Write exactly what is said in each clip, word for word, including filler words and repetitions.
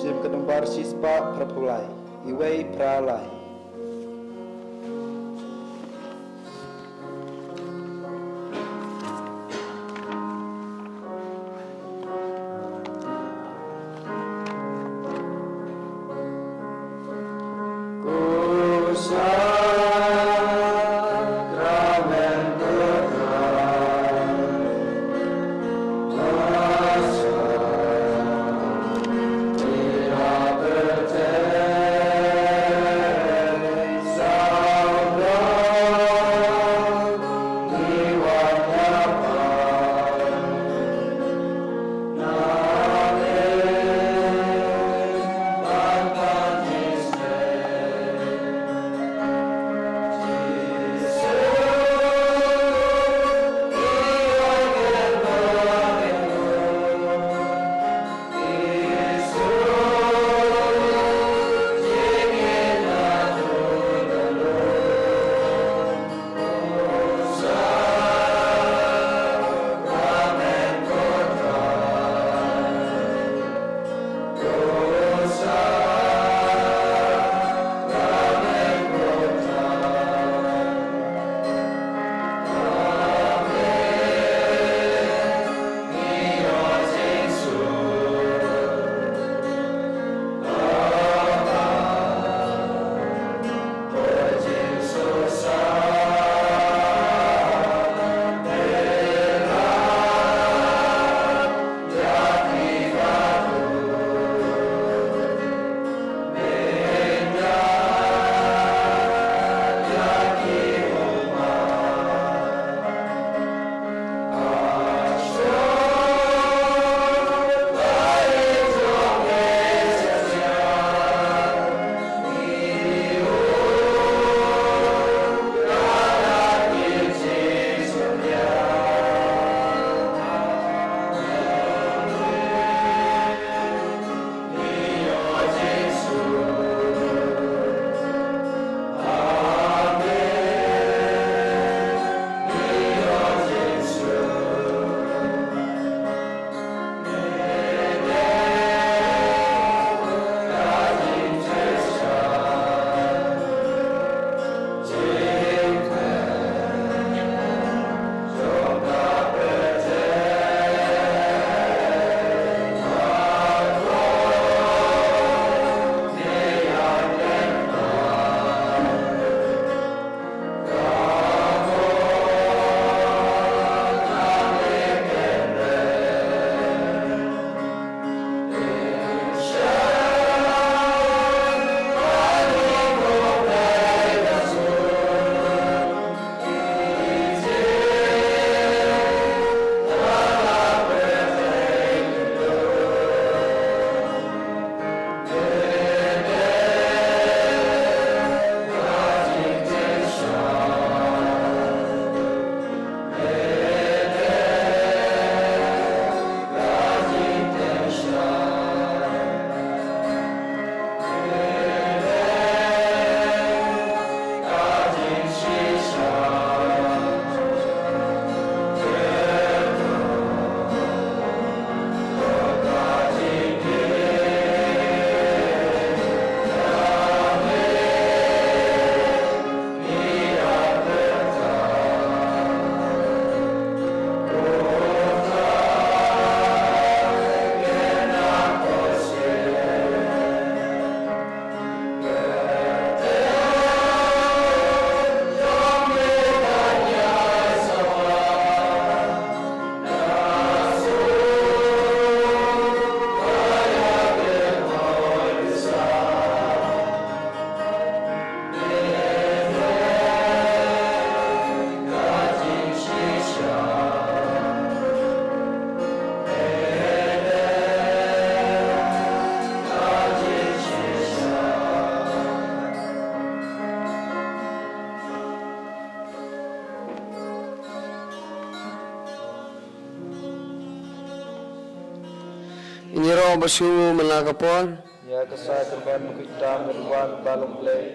Jingim ka nombar shispah phra phew lai, iwei phra lai. Ngin ïaroh bad sngewbha man la ka por. Ïa ka sakramen bakhuid tam ngi wan ba long Blei.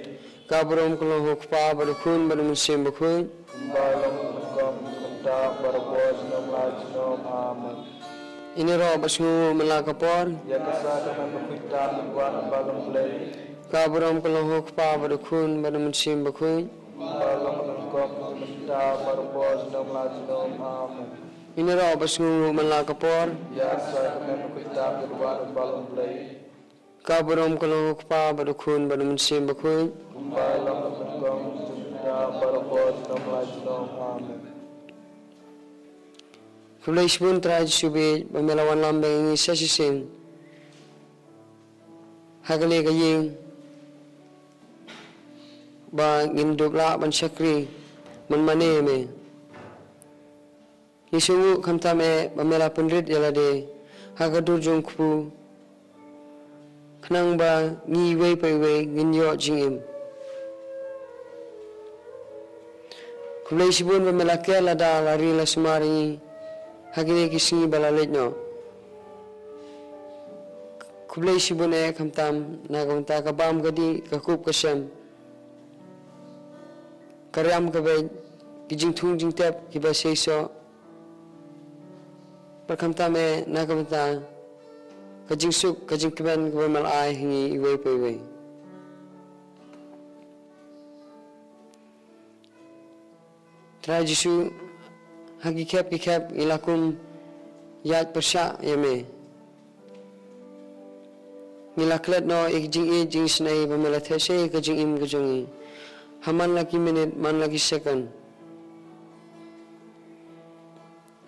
Ka burom ka long ha u Kpa bad u Khun bad u Mynsiem Bakhuid. Kumba long mynta bad barabor junom la junom. Amen. Ïaroh bad sngewnguh man la ka por. Ïa ka sa ka mem bakhuid tam, wan ba long Blei. Ka burom ka long ha u Kpa bad u Khun bad u Mynsiem Bakhuid. Ba long nyngkong, mynta, baroh por, junom la junom. Amen. Ïaroh bad sngewnguh man la ka por. Ïa ka sa ka mem bakhuid tam, wan ba long Blei. Ka burom ka long ha u Kpa bad u Khun bad u Mynsiem Bakhuid. Kumba long nyngkong, mynta, baroh por, junom la junom. Amen. Khublei shibun Trai Jisu bieit ba me la wanlam bad ngi sa shisien ha kane ka ïing ba ngin dup lah ban shakri man mane ïa me. Ngi sngewnguh khamtam eh ba me la pynrit ïa lade ha ka dur jong u kpu, khnang ba ngi iwei pa iwei ngin ïoh jingim. Khublei shibun ba me la ker lada la ri la sumar ïa ngi ha kine ki sngi ba la leit noh. Khublei shibun eh khamtam na ka bynta ka bam ka dih, ka kup ka sem, ka riam ka beit, ki jingthung jingtep kiba seisoh. Bad khamtam eh na ka bynta ka jingsuk, ka jingkmen kaba me la ai ha ngi iwei pa iwei. Trai Jisu, ha ki khep ki khep ngi la kum ïaid pyrshah ïa me. Ngi la klet noh ïa ki jingïeit jingisynei ba me la theh sei ïa ka jingim ka jong ngi ha man la ki minit, man la ki second.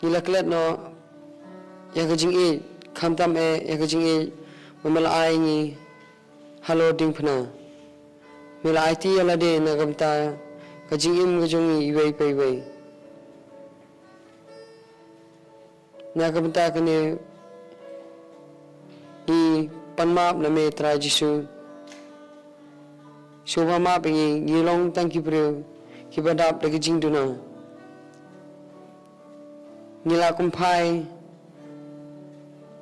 Ngi la klet noh ïa ka jingïeit, khamtam eh ïa ka jingïeit ba me la ai ngi halor diengphna. Me la aiti ïa lade na ka bynta ka jingim ka jong ngi iwei pa iwei. Na ka bynta kane ngi pan map na me Trai Jisu. Sngewbha map ïa ngi, ngi long tang ki briew kiba dap da ki jingduna. Ngi la kumphai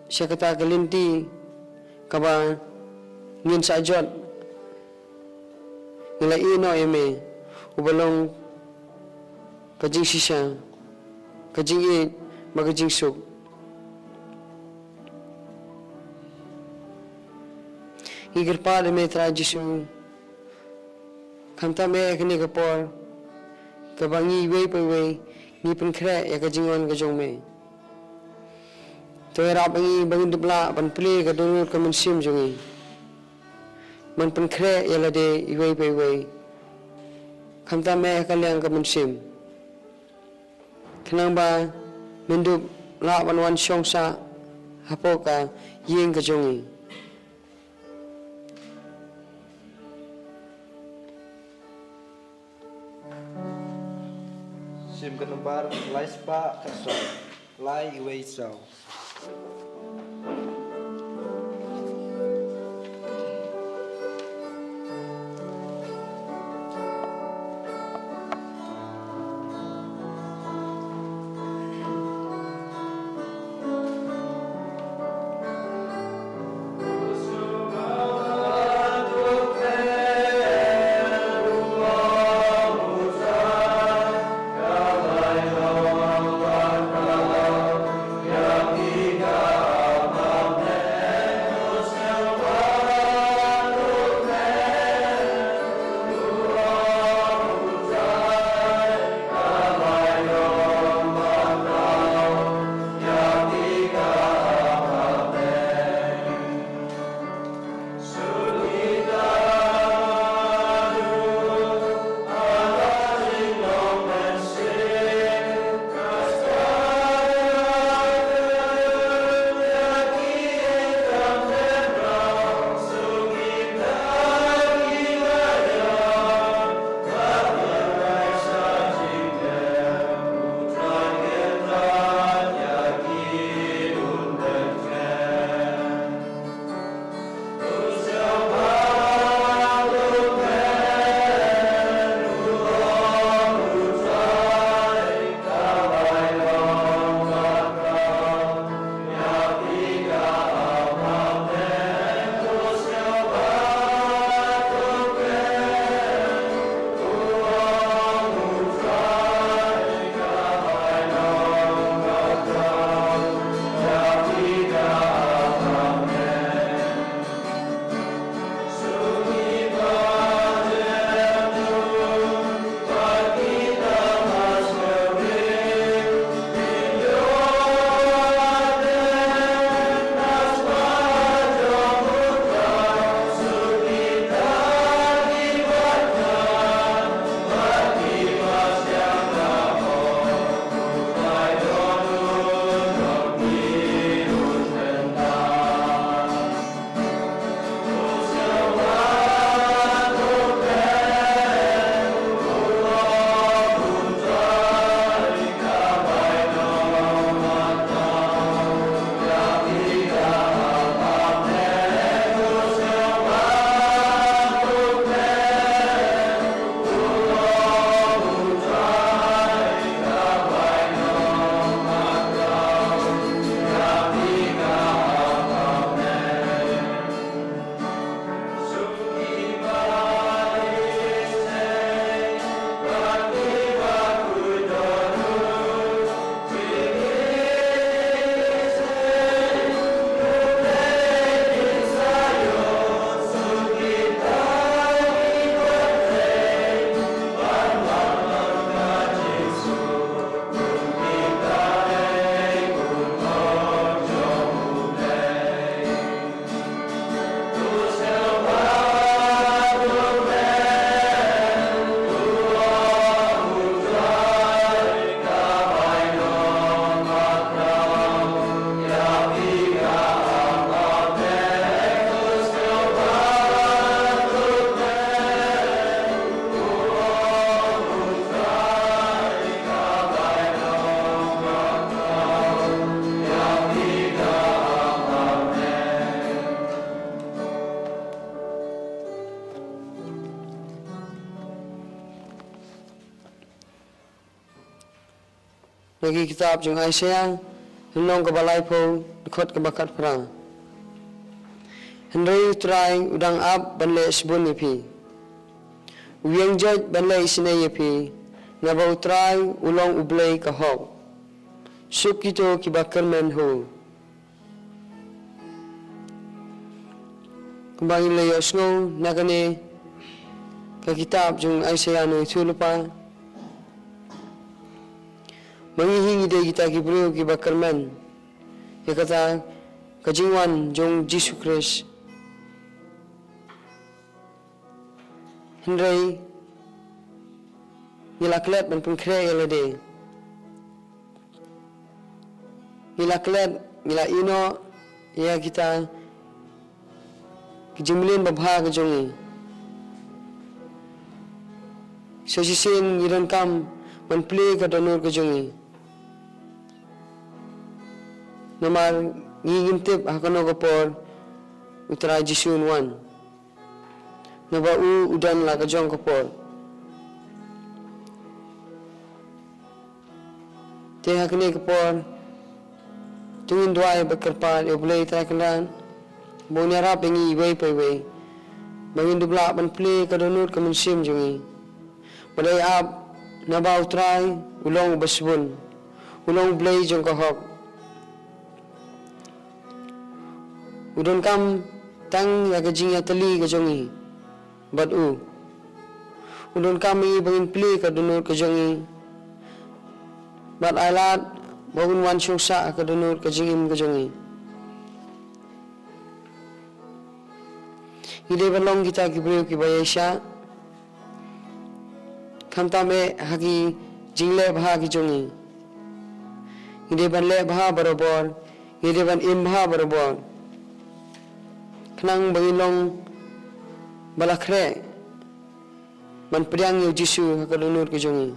sha kata ka lynti kaba ngin sa jot. Ngi la ïeh noh ïa me uba long ka jingshisha, ka jingïeit bad ka jingsuk. Ngi kyrpad ïa me Trai Jisu, khamtam eh ïa kane ka por kaba ngi iwei pa iwei ngi pynkhreh ïa ka jingwan ka jong me. To ïarap ïa ngi ba ngin dup lah ban plie ka dohnud ka mynsiem jong ngi ban pynkhreh ïa lade iwei pa iwei, khamtam eh ha ka liang ka mynsiem, khnang ba men dup lah ban wan shong sah hapoh ka ïing ka jong ngi. Sim ka nombar lai spah khatsaw, lai iwei saw. Ka kitab jong Isaiah, lynnong kaba laiphew, dkhot kaba khatphra. Hynrei U Trai u dang ap ban leh shibun ïa phi. U ïeng joit ban leh isynei ïa phi, naba U Trai u long U Blei ka hok. Suk kito kiba kyrmen ha u. Kumba ngi la ïohsngew na kane ka kitab jong Isaiah nongïathuhlypa, ma ngi hi ngi dei kita ki briew kiba kyrmen ïa kata ka jingwan jong Jisu Khrist. Hynrei ngi la klet ban pynkhreh ïa lade. Ngi la klet, ngi la ïehnoh ïa kita ki jingmlien babha ka jong ngi. Sa shisien ngi donkam ban plie ka dohnud ka jong ngi. Namar ngi ngim tip ha kano ka por U Trai Jisu un wan. Naba u u don la ka jong ka por. Te ha kane ka por, to ngin duwai bad kyrpad ïa U Blei Trai Kynrad ba un ïarap ïa ngi iwei pa iwei, ba ngin dup lah ban plie ka dohnud ka mynsiem jong ngi. Ba dei ap, naba U Trai u long uba shibun, u long U Blei jong ka hok. U donkam tang ïa ka jingïatylli ka jong ngi bad u. U donkam ïa ngi ba ngin plie ka dohnud ka jong ngi bad ai lad ba un wan shong sah ha ka dohnud ka jingim ka jong ngi. Ngi dei ban long kita ki briew kiba ïaishah, khamtam eh ha ki jingleh bha ki jong ngi. Ngi dei ban leh bha barabor, ngi dei ban im bha barabor, khnang ba ngin long ba la khreh ban pdiang ïa U Jisu ha ka dohnud ka jong ngi.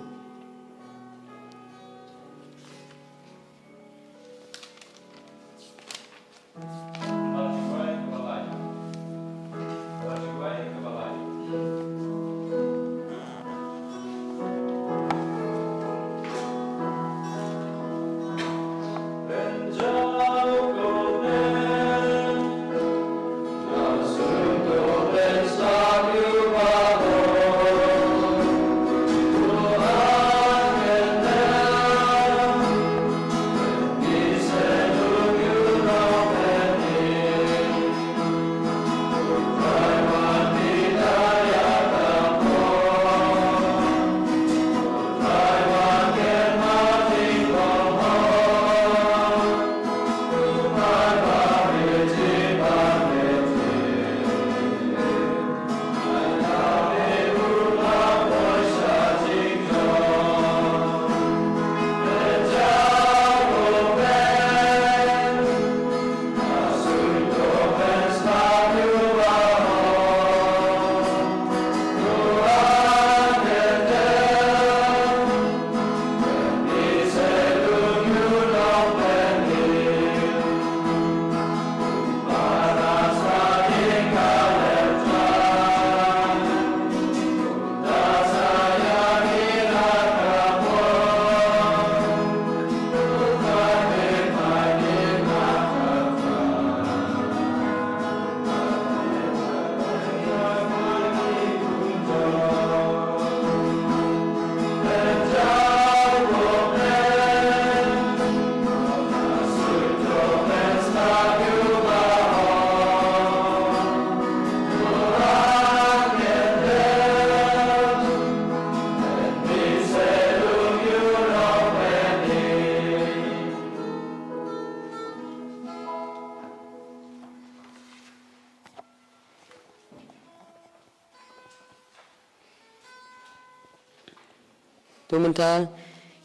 To mynta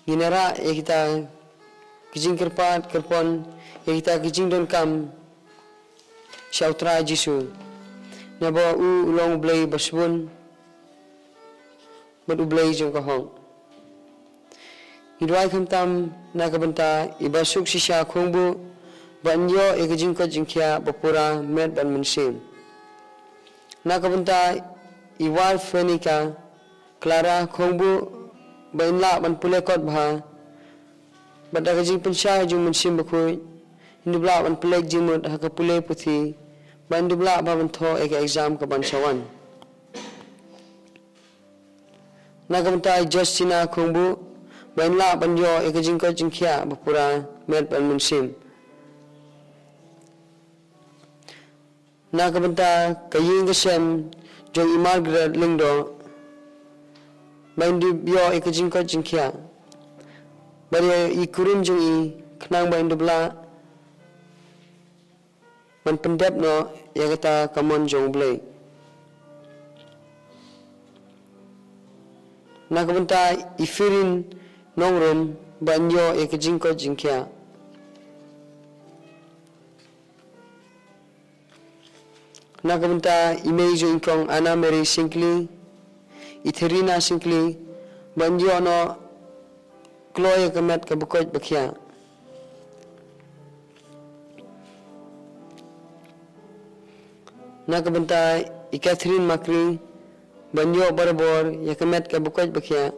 ngin ïarah ïa kita ki jingkyrpad kyrpon, ïa kita ki jingdonkam sha U Trai Jisu. Naba u u long U Blei ba shibun bad U Blei jong ka hok. Ngi duwai khamtam na ka bynta i Bah Suk Shisha Khongbuh ba un ïoh ïa ka jingkoit jingkhiah ba pura met bad mynsiem. Na ka bynta i Warfrenika Clara Khongbuh ba in lah ban pule kot bha Bad da ka jingpynshai jong u Mynsiem Bakhuid, yn dup lah ban pynleit jingmut ha ka pule puthi, bad yn dup lah ban thoh ïa ka exam kaban sa wan. Na ka bynta i Justina Khongbuh, ba yn lah ban ïoh ïa ka jingkoit jingkhiah ba pura met bad mynsiem. Na ka bynta ka ïing ka sem jong i Margaret Lyngdoh, ba yn dup ïoh ïa ka jingkoit jingkhiah. Bad ïa i kurim jong i, khnang ba yn dup lah ban pyndep noh ïa kata ka mon jong U Blei. Na ka bynta i Firin Nongrum, ba yn ïoh ïa ka jingkoit jingkhiah. Na ka bynta i mei jong i kong Anna Mary Syngkli, i Therina Syngkli, ba yn ïoh noh kloi ïa ka met kaba koit ba khiah. Na ka bynta i Catherine Makri, ba yn ïoh barabor ïa ka met kaba koit ba khiah,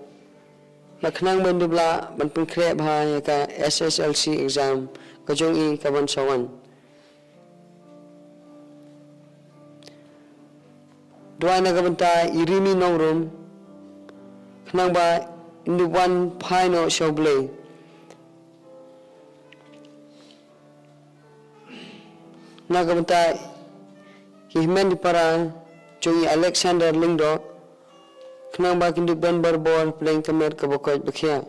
bad khnang ba yn dup lah ban pynkhreh bha ïa ka S S L C exam ka jong i kaban sa wan. Duwai na ka bynta i Rimi Nongrum, khnang ba yn dup wan phai noh sha U Blei. Na ka bynta ki hynmen ki para jong i Alexander Lyngdoh, khnang ba kin dup don barabor pdeng ka met kaba koit ba khiah.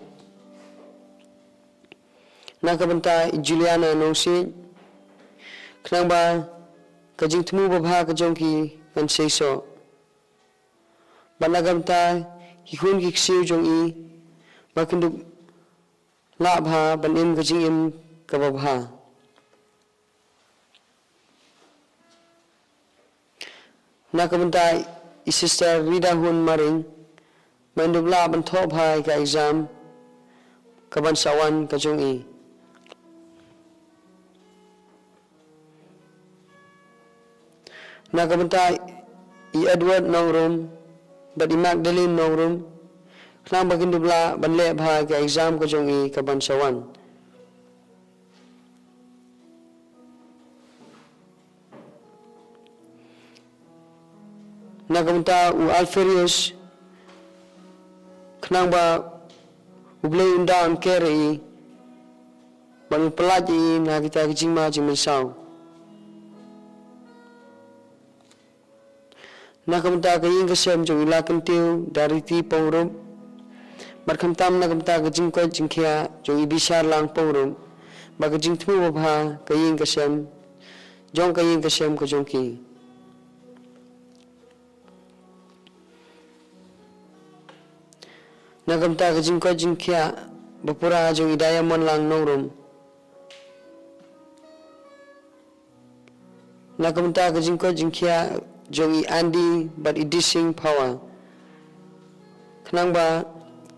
Na ka bynta i Juliana Nongsiej, khnang ba ka jingthmu babha ka jong ki kan seisoh. Bad na ka bynta ki khun ki ksiew jong i, ba kin dup lah bha ban im ka jingim kaba bha. Na ka bynta i Sister Rida Hun Maring, ba yn dup lah ban thoh bha ïa ka exam kaban sa wan ka jong i. Na ka bynta i Edward Nongrum bad i Magdalene Nongrum, khnang ba kin dup lah ban leh bha ïa ka exam ka jong i kaban sa wan. Na ka bynta u Alferius, khnang ba U Blei un da un ker ïa i, bad un pyllait ïa i na kita ki jingma jingmynsaw. Na ka bynta ka ïing ka sem jong i Lakyntiew Dariti Pongrum, bad khamtam na ka bynta ka jingkoit jingkhiah jong i Bisharlang Pongrum, bad ka jingthmu babha ka ïing ka sem jong ka ïing ka sem ka jong ki. Na ka bynta ka jingkoit jingkhiah ba pura jong i Diamond Lang Nongrum. Na ka bynta ka jingkoit jingkhiah jong i Andy bad i Dising Phawa, khnang ba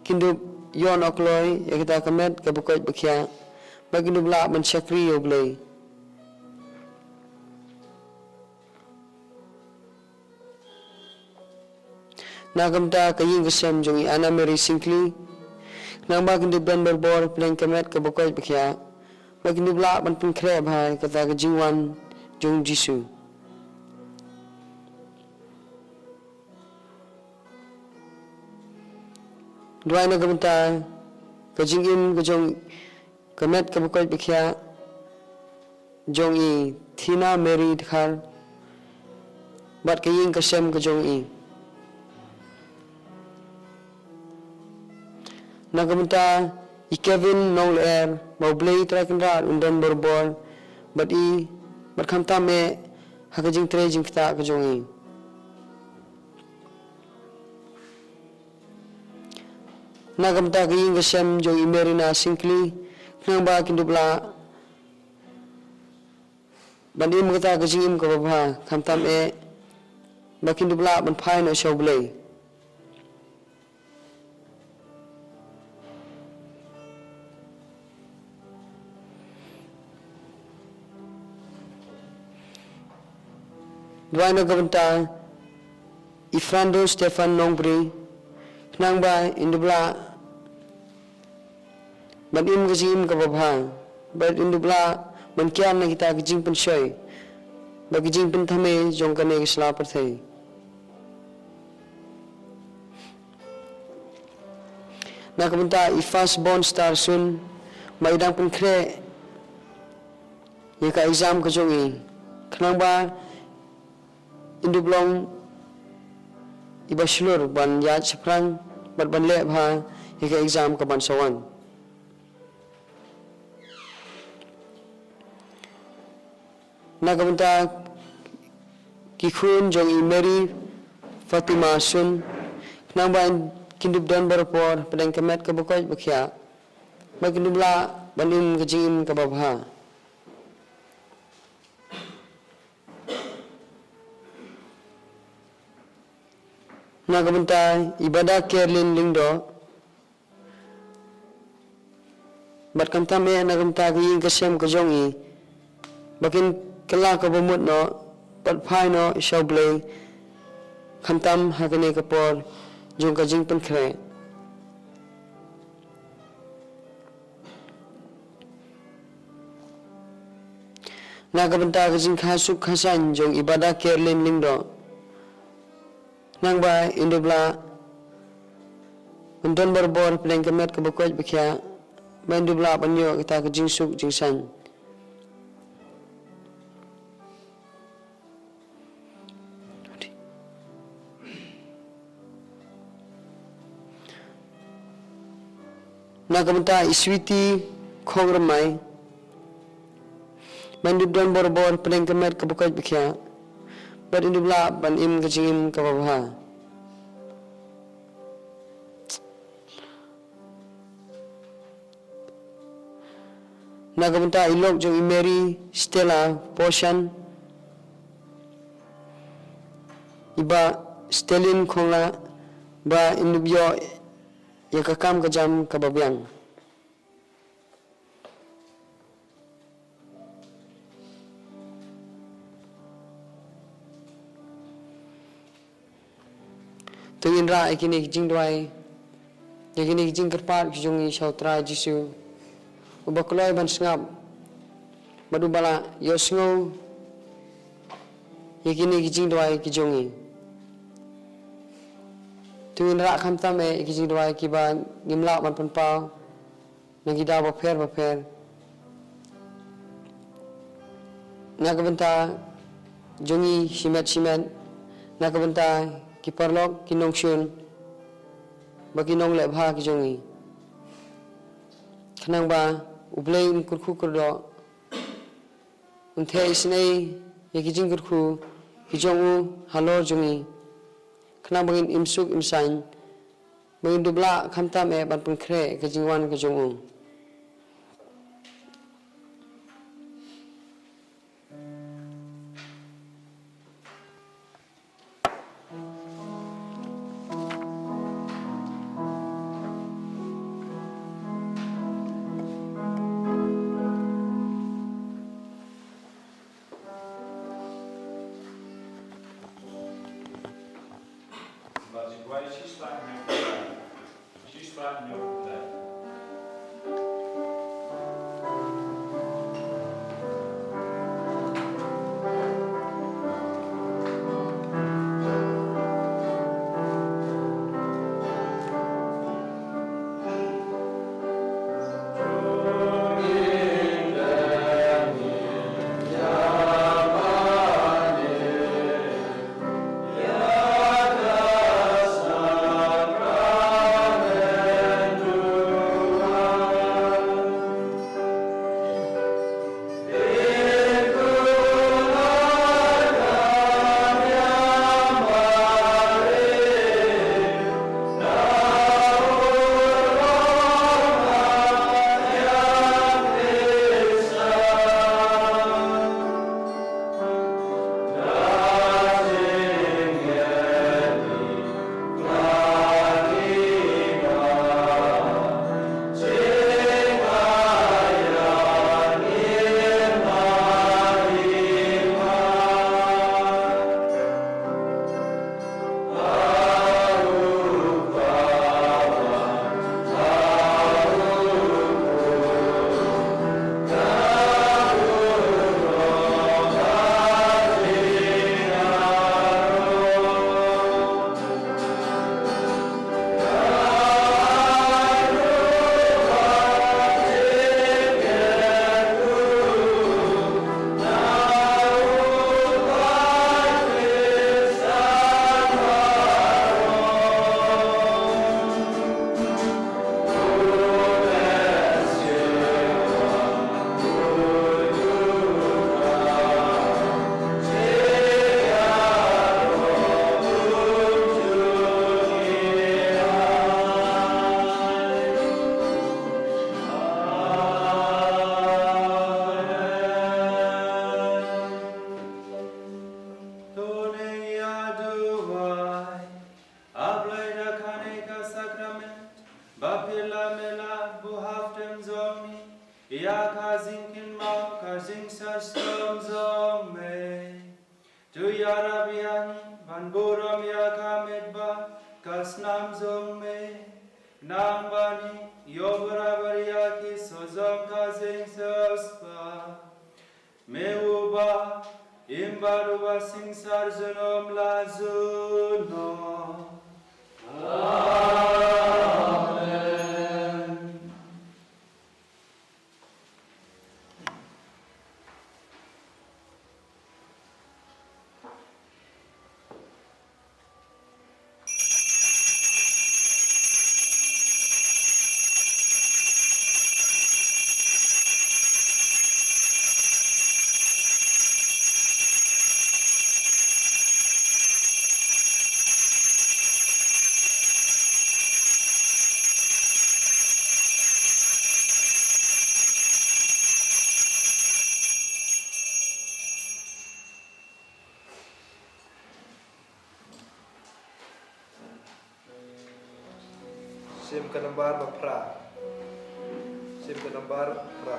kin dup ïoh noh kloi ïa kata ka met kaba koit ba khiah, ba kin dup lah ban shakri ïa U Blei. Na ka bynta ka ïing ka sem jong i Anna Mary Syngkli, khnang ba kin dup don barabor pdeng ka met kaba koit ba khiah, ba kin dup lah ban pynkhreh bha ïa kata ka jingwan jong u Jisu. Duwai na ka bynta ka jingim ka jong ka met kaba koit ba khiah jong i Thina Mary Dkhar bad ka ïing ka sem ka jong i. Na ka bynta i Kevin Nonglyer, ba U Blei Trai Kynrad un don barabor bad i, bad khamtam eh ha ka jingtrei jingktah ka jong i. Na ka bynta ka ïing ka sem jong i Merina Syngkli, khnang ba kin dup lah ban im kata ka jingim kaba bha, khamtam eh ba kin dup lah ban phai noh sha U Blei. Duwai na ka bynta i Frando Stefan Nongbri, khnang ba in dup lah ban im ka jingim kaba bha, bad un dup lah ban kiar na kita ki jingpynshoi bad ki jingpynthame jong kane ka sla pyrthei. Na ka bynta i First Born Star Sun, ba i dang pynkhreh ïa ka exam ka jong i, khnang ba in dup long iba shlur ban ïaid shaphrang bad ban leh bha ïa ka exam ka ban sa wan. Na ka bynta ki khun jong i Mary Fatima Sun, khnang ba kin dup don barabor pdeng ka met kaba koit ba khiah, ba kin dup lah ban im ka jingim kaba bha. Na ka bynta i Bada Kerlin Lyngdoh, bad khamtam eh na ka bynta ka ïing ka sem ka jong i, ba kin kylla kaba mut noh bad phai noh sha U Blei, khamtam ha kane ka por jong ka jingpynkhreh. Na ka bynta ka jingkha suk kha saiñ jong i Bada Kerlin Lyngdoh, khnang ba in dup lah ban don barabor pdeng ka met kaba koit ba khiah, ba in dup lah ban ïoh kita ka jingsuk jingsaiñ. Na ka bynta i Sweety Khongrymai, ba in dup don barabor pdeng ka met kaba koit ba khiah, bad in dup lah ban im ka jingim kaba bha. Na ka bynta i lok jong i Mary Stella Poshan, i Bah Stelin Khongla, ba in dup ïoh ïa ka kam ka jam kaba biang. To ngin rah ïa kine ki jingduwai, ïa kine ki jingkyrpad ki jong ngi sha U Trai Jisu, uba kloi ban sngap bad uba la ïohsngew ïa kine ki jingduwai ki jong ngi. To ngin rah khamtam eh ïa ki jingduwai kiba ngim lah ban pynpaw na ki daw bapher bapher. Na ka bynta jong ngi shimet shimet, na ka bynta ki paralok ki nongshun bad ki nongleh bha ki jong ngi, khnang ba U Blei un kyrkhu kyrdoh, un theh isynei ïa ki jingkyrkhu ki jong u halor jong ngi, khnang ba ngin im suk im saiñ, ba ngin dup lah khamtam eh ban pynkhreh ka jingwan ka jong u. Kin map ka jingshitom jong me. To ïarap ïa ngi ban burom ïa ka met bad ka snam jong me. Nang ba ngi ïoh barabar ïa ki soh jong ka jingshitom. Me uba im bad uba seng sar junom la junom. Amen. Shim ka nambar ba phra. Shim ka nambar phra.